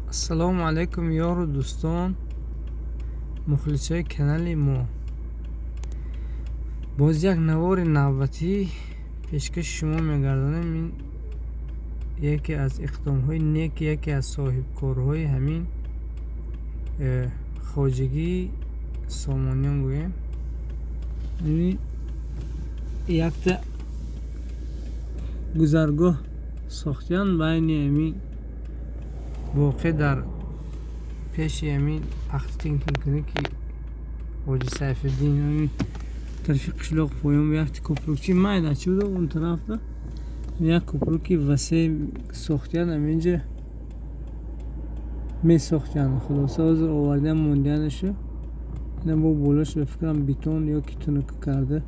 Ассалому алайкум, ёру дӯстон, мухлисои канали мо. Боз як навори навбатӣ пешкаши шумо мегардонем. Ин яке аз иқдомҳои неки яке аз соҳибкорҳои ҳамин хоҷагии Сомониён гӯем. Якта гузаргоҳ сохтиянд байни ҳамин воқеъ дар пеши ҳамин пахтатинкунӣ, ки Ҳоҷи Сайфиддин тарафи қишлоқ поён якта кӯпрукчи майда чӣ буда, он тарафда як кӯпруки васеъ сохтиянд, ҳаминҷа месохтиянд. Хулоса, ҳозир овардиям, мондиянашу ина бо болош, ба фикрам, бетон ё ки тунук карда,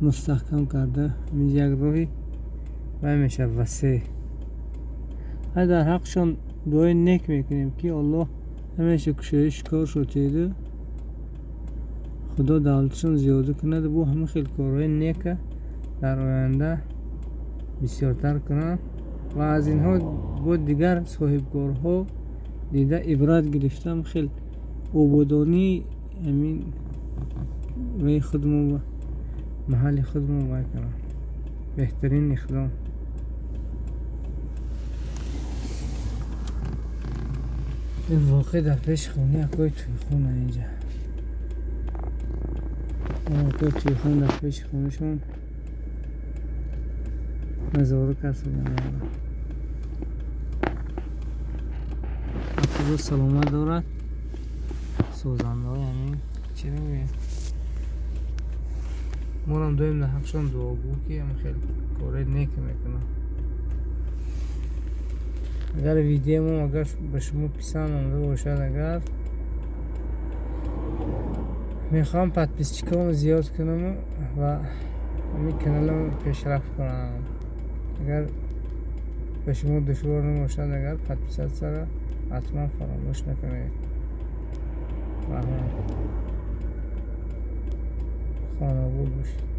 мустаҳкам карда, ҳаминҷа як роҳи вай мешавад васеъ. Ай дар ҳаққшон дуои нек мекунем, ки Аллоҳ ҳамеша кушоиши коршо теду, Худо давлаташон зиёда кунад, бо ҳама хел корҳои нека дар оянда бисёртар кунанд ва аз инҳо бо дигар соҳибкорҳо дида ибрат гирифта, хел ободонии ҳамин ваи худмо, маҳалли худмо вай кунанд. Беҳтарин иқдом. Ин воқеъ дар пеши хонаи акои Тӯйхона, инҷа акои Тӯйхон дар пеши хонашон назора кард. Худо саломат дорад созандаҳои ҳамин. Чӣ мегӯем, морам доим дар ҳаққшон дуогӯ, ки ҳам хел кораи нек мекунанд. Агар видеои мо агар ба шумо писанд омада бошад, агар мехоҳам подписчикамо зиёд кунаму ва ҳамин каналамо пешрафт кунам, агар ба шумо душвор набошад, агар подписатсияро ҳатман фаромӯш накунед. Раҳмат, хонобод бошед.